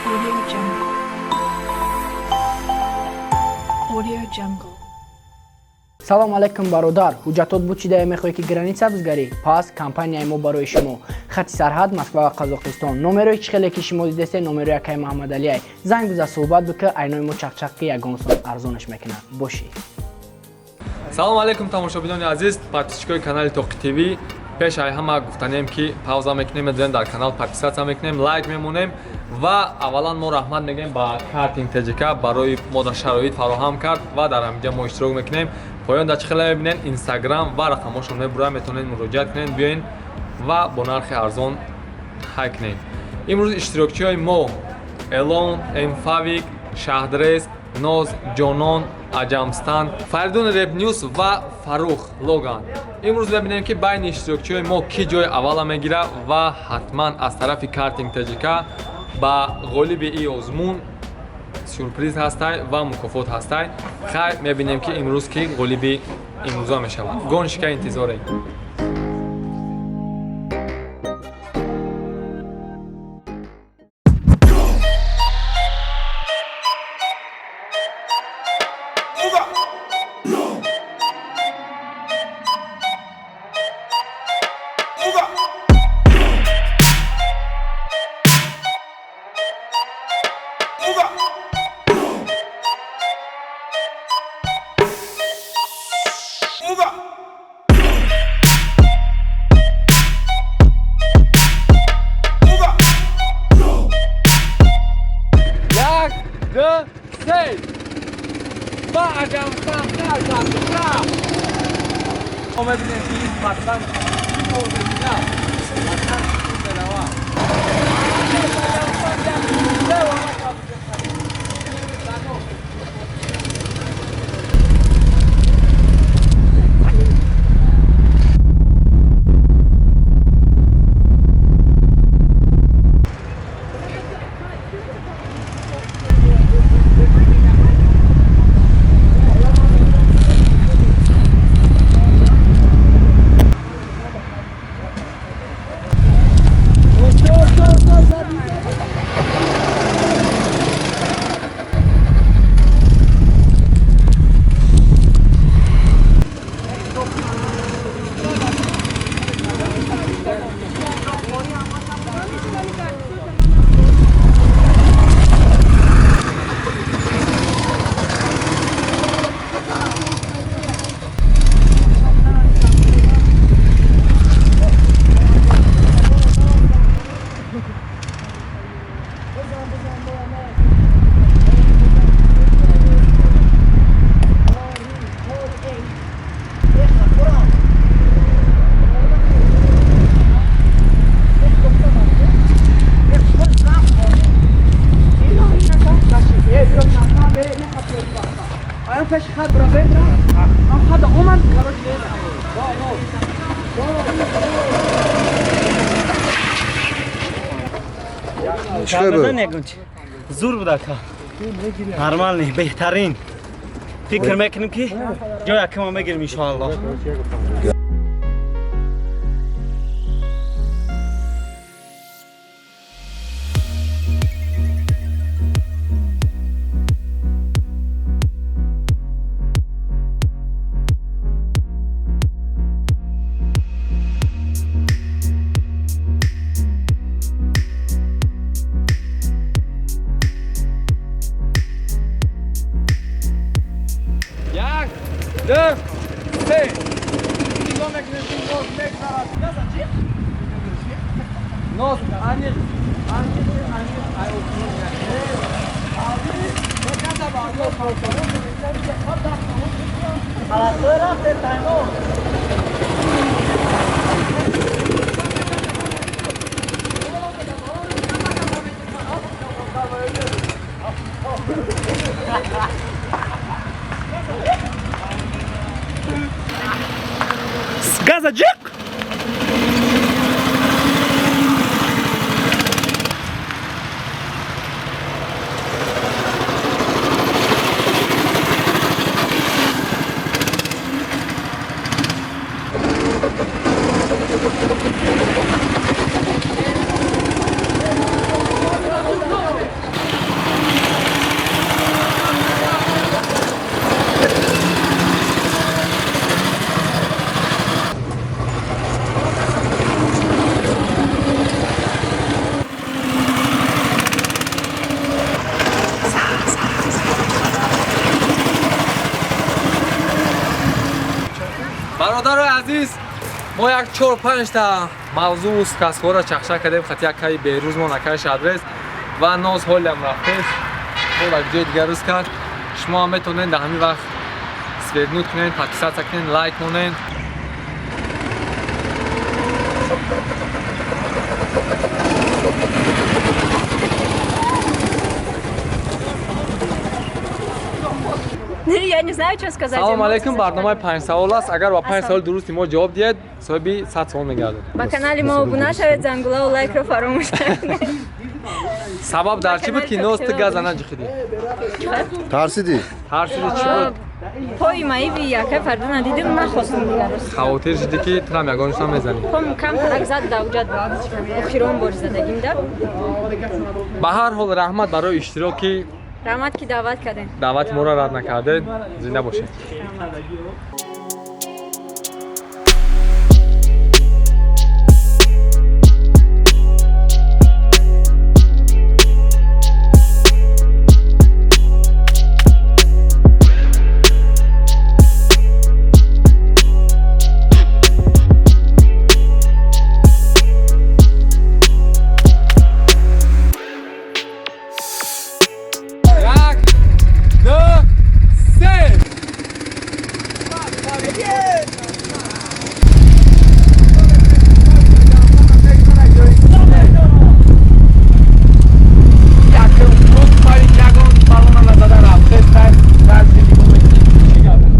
Audio Jungle. Audio Jungle. Салом алейкум, бародар. Ҳуҷҷатот бучидая, мехоҳӣ, ки граница бизгарӣ? Пас компанияи мо барои шумо. Хати сарҳад Москва ва Қазоқистон. Номерои чӣ хеле ки шумо дидесте, номерои акаи Маҳаммадалиай. Занг биза, суҳбат бика, айнои мо чақчақ, ки ягон сом арзонаш мекунад. Бошӣ. Салому алейкум, тамошобинони азиз, подписчикои канали Тоқи ТВ. Пеш ай ҳама гуфтанем, ки пауза мекунем, медоем, дар канал подписаться мекунем, лайк мемонем. Ва аввалан мо раҳмат мегӯем ба Картинг ТЖК, барои мо дар шароит фароҳам кард ва дар ҳаминҷа мо иштирок мекунем. Поён дар чӣ хеле мебинен, Инстаграм ва рақамҳошон мебурад, метавонед муроҷиат кунед, биёен ва бо нархи арзон ҳай кунед. Имрӯз иштирокчиҳои мо: Элон, Эмфавик, Шаҳдрез, Ноз, Ҷонон, Аҷамстан, Фаридун Репнюс ва Фарух Логан. Имрӯз мебинем, ки байни иштирокчиҳои мо кӣ ҷои аввала мегирад ва ҳатман аз тарафи Картинг ТЖК ба ғолиби ин озмун сюрприз ҳастай ва мукофот ҳастай. Хайр, мебинем, ки имрӯз кӣ ғолиби имрӯза мешавад. Гонщика интизорем. Як, ду, се. Ба Аҷамстан сар кард, рафт. Мо мебинем, ки ин пацан чӣ кор мекунад. Пацан чӣ меравад. Аҷамстан як, ду, се ва ма. Пеш хат бра, бедра. Ам хат омад, короче. Чӣ Бизан ягон чи. Зур буд, ака. Нормальный, беҳтарин. Фикр мекунем, ки ҷои якама мегирем, иншоаллоҳ. Як, ду, се. Нигоҳ мекунем, ки Ноз мегзарад. Ноз аниқ, аниқ, аниқ, ай осмон. Газа ҷиқ! Мо як чор панҷта мавзӯъ сказкҳоро чахчах кардем, хати якаи Берӯзмон, акаи Шадрез ва Ноз ҳолиам рафтест, бо дар ҷои дигар рӯз кард. Шумо ҳам метавонед дар ҳамин вақт свернуть кунед, подписаться кунед, лайк монед. Я не знаю, что сказать. Салом алейкум, Эмоции барномаи зашкаливают. панҷ савол аст. Агар ба панҷ Ассалом. саволи дурусти мо ҷавоб диҳед, соҳиби 100 сомон мегардед. Ба канали мо обуна шавед, зангулаву лайкро фаромӯш накунед. Сабаб дар чӣ буд, ки Ноз ту газа наҷихидӣ? Тарсидӣ? Тарсиди, чӣ буд? Пои маиби якай Фардуна дидим, нахостум дигар. Хавотир шудӣ, ки турам ягонашон мезанӣ. Пом кам тарак зад, давҷад охирон бор задагим да. Ба ҳар ҳол, раҳмат барои иштироки. Раҳмат, ки даъват кардем. Даъвати моро рад накардед. Зинда бошед. Як, ду, се. Якум клуб парид, ягон баллона назада рафтест, дальше нигоҳ мекунем, чӣ гап аст.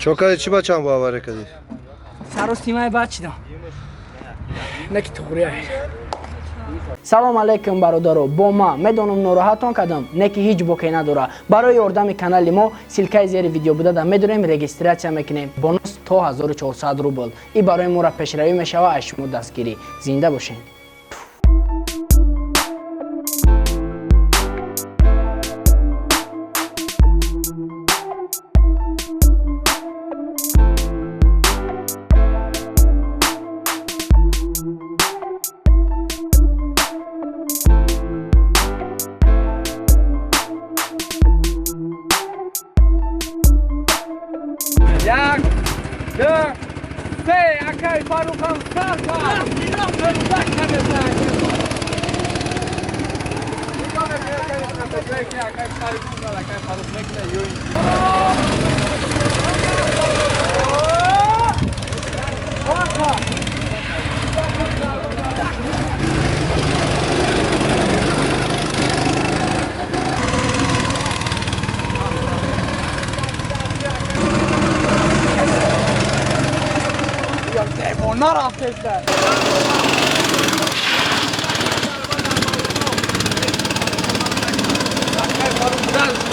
Чо кардӣ, чӣ бачаам бо авария кардӣ? Саростимай бачидам. Не ки туғрия. Салом алейкум, бародаро. Бо ма медонам, нороҳатон кардам, не ки ҳеҷ боке надора. Барои ёрдами канали мо ссылкаи зери видео буда, медонем, регистрация мекунем, бонус то 1400 рубл и барои моро пешравӣ мешава. Аз шумо дастгирӣ. Зинда бошед. Як, ду, се. Акай Фаррухам сар кард. Рӯзак кардеса. Акай Фаррух, акай Фаррух мекунад ё ин. Акай Фаррух дальше.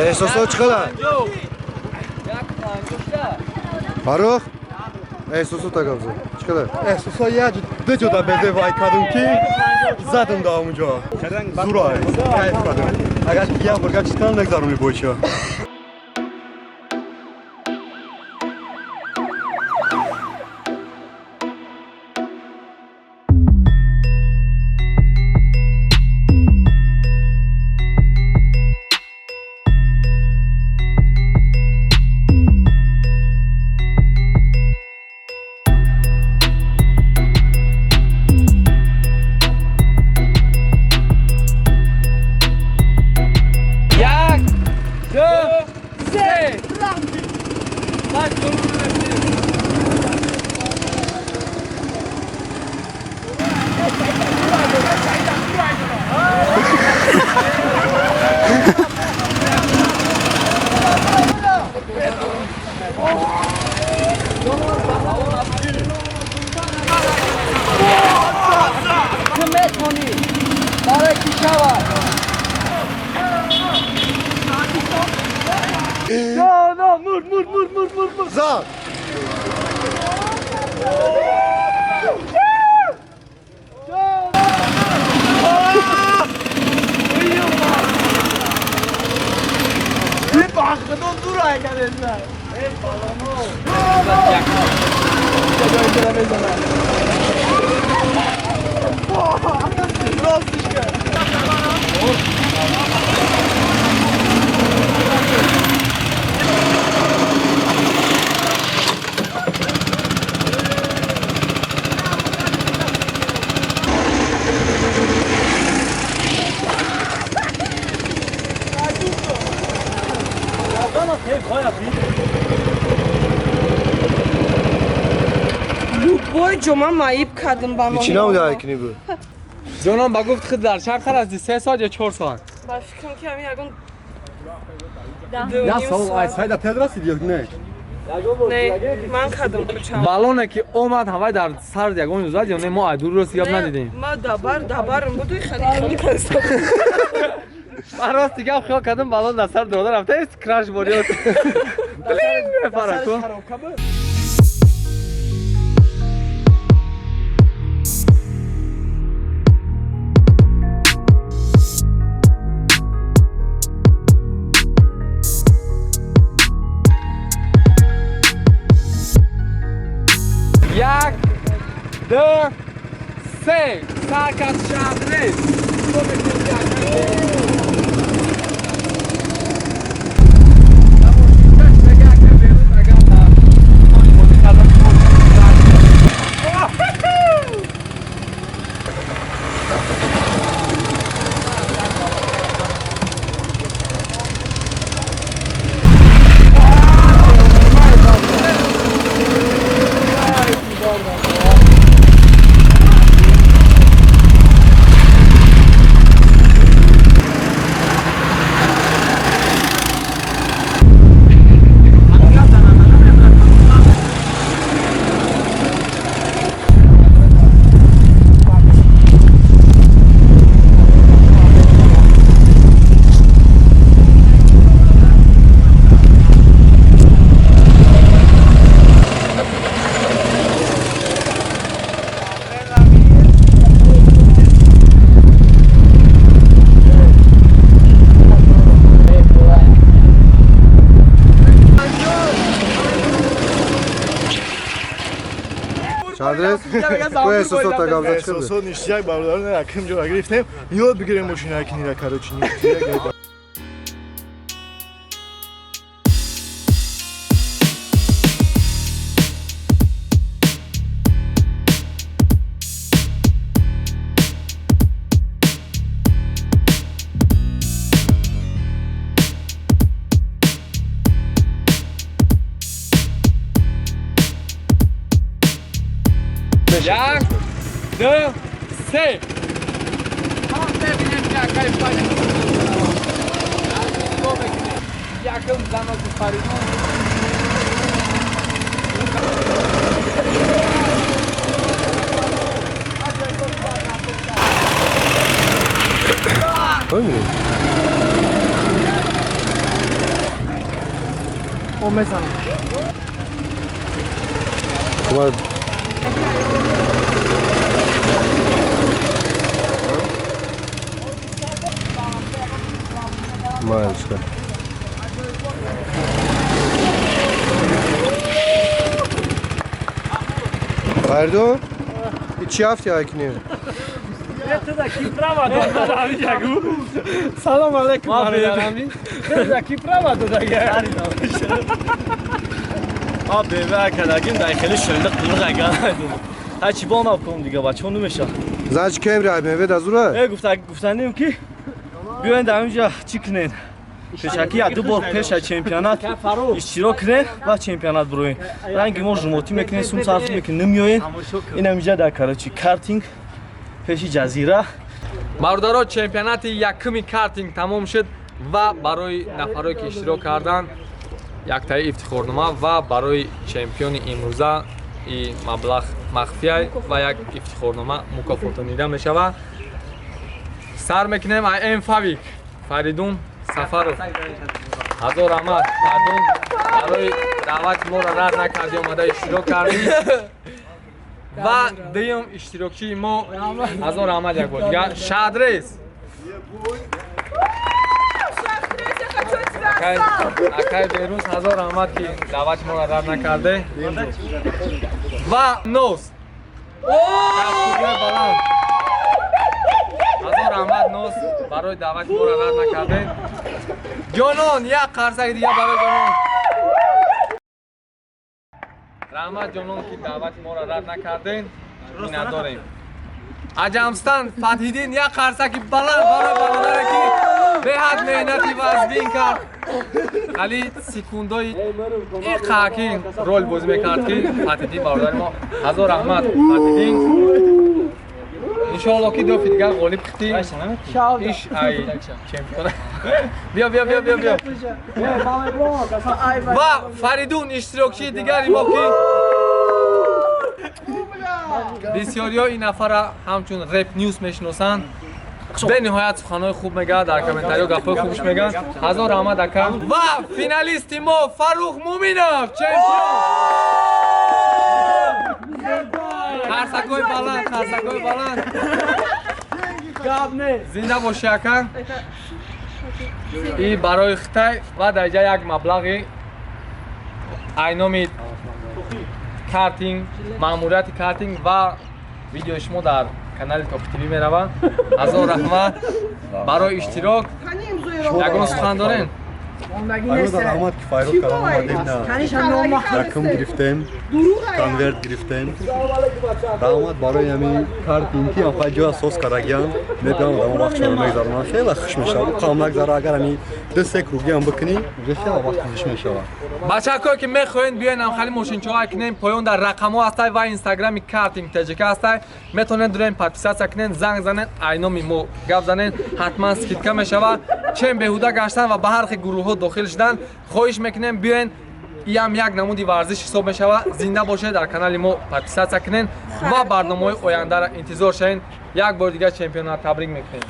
Эҳсосот чӣ қадар? Фаррух, эҳсосот агавзо чӣ қадар? Эҳсосот як ду ҷода безе вай кардум, ки задум да онҷо. Зура кайф кардум. Агар як бор гап чиз нагзаруми бойча. Зад! Любой ҷома маиб кардам ба Чӣ намуди ҳайкунӣ буд? Ҷонам ба гуфт худ дар чанд хар ҳасти? 3 соат ё 4 соат? Ба фикрам ки ҳамин ягон Я савол ай сайда тед расид ё не? Не, ман кардам кучам. Балоне ки омад ҳавай дар сар ягон зад ё не мо ай дур рост гап надидем. Ма дабарам буду хали хали кардам. Ман рости гап хиёл кардам балон дар сар дода рафтааст краш бориёт. Блин, мефараку. Як, ду, се. Саркас шадрез. Эҳсосот ништяк бародарон яким ҷо гирифтем ёд бигирем мошина кинира короче ништяк. Як, ду, се. Якум заноки Фаридун. О мезанам. Мальчика. Фаридун, чӣ ҳафти ҳайкунӣ? Салом алейкум. Ки права додага. А бева кадагим дар хеле шӯлда қуллуқ агар. Ҳа чӣ бо набком дига бачо намеша. Значит кемри ай бмв да зура? Э гуфтанем ки биёен дар инҷа чӣ кунен? Пешакӣ як ду бор пеша чемпионат иштирок кунем ва чемпионат бироем. Ранги мо жумотӣ мекунем, сум сарф мекунем, намеоем. Инам иҷа дар, короче, картинг пеши ҷазира. Бародаро, чемпионати якуми картинг тамом шуд ва барои нафарое ки иштирок карданд яктаи ифтихорнома ва барои чемпиони имрӯза и маблағ махфия ва як ифтихорнома мукофотонида мешавад. Сар мекунем ам Фавик, Фаридун Сафаров. Ҳазор раҳмат, Фаридун, барои даъвати моро рад накардӣ, омада иштирок кардӣ. Ва дуюм иштирокчии мо, ҳазор раҳмат як бор дигар, Шадрез. Акай Берӯз, ҳазор раҳмат, ки даъвати моро рад накарде. Ва Нос, баланд. Ҳазор раҳмат, Нос, барои даъвати моро рад накарде. Ҷонон, як қарсаки дига барои Ҷонон. Раҳмат, Ҷонон, ки даъвати моро рад накарден, миннатдорем. Аҷамстан Фатҳиддин, як қарсаки баланд барои бародаре, ки беҳад меҳнати вазбин кард. Али секундои иқаки рол бозӣ мекард, ки Фатҳиддин бародари мо. Ҳазор раҳмат, Фатҳиддин. Иншоалло, ки дафи дигар ғолиб хитӣ. Иш ай чемпион. Биё, биё, биё, биё, биё. Ва Фаридун, иштирокчии дигари мо, ки бисёриҳо ин нафарра ҳамчун Реп Нюс мешиносанд, бениҳоят суханҳои хуб мегӯяд, дар комментариҳо гапҳои хубш мегӯянд. Ҳазор раҳмат, ака. Ва финалисти мо Фаррух Муминов, чемпион. Қарсакҳои баланд, қарсакҳои баланд. Зинда бошӣ, ака. И барои Хитай ва дар ҷа як маблағи айноми картинг, маъмурияти картинг ва видеои шумо дар канали Тоқи ТВ меравад. Ҳазор раҳмат барои иштирок. Ягон сухан дорем? Ҳазор раҳмат, ки файрод кардам, омадем, на якум гирифтем, конверт гирифтем. Раҳмат барои ҳамин картинг, ки ҳамхай ҷоя соз кардагиам. Мебиям, одамо вақтшонро мегзаронанд, хеле хуш мешавад. Қам нагзара, агар ҳамин ду се кругиам бикунӣ, уже хеле вақти хуш мешавад. Бачакое ки мехоҳед биёен ҳамхали мошинчаҳо кунем, поён дар рақамҳо ҳастай ва инстаграми Картинг ТЖК ҳастай. Метавонед дуроен, подписаться кунен, занг занен, айноми мо гап занен, ҳатман скидка мешавад. Чем беҳуда гаштан ва ба ҳар хел гурӯҳҳо дохил шудан, хоҳиш мекунем, биёен, иам як намуди варзиш ҳисоб мешавад. Зинда бошед, дар канали мо подписаться кунен ва барномаҳои ояндаро интизор шавед. Як бори дигар чемпионат табрик мекунем.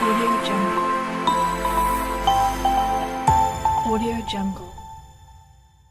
Audio Jungle. Audio Jungle.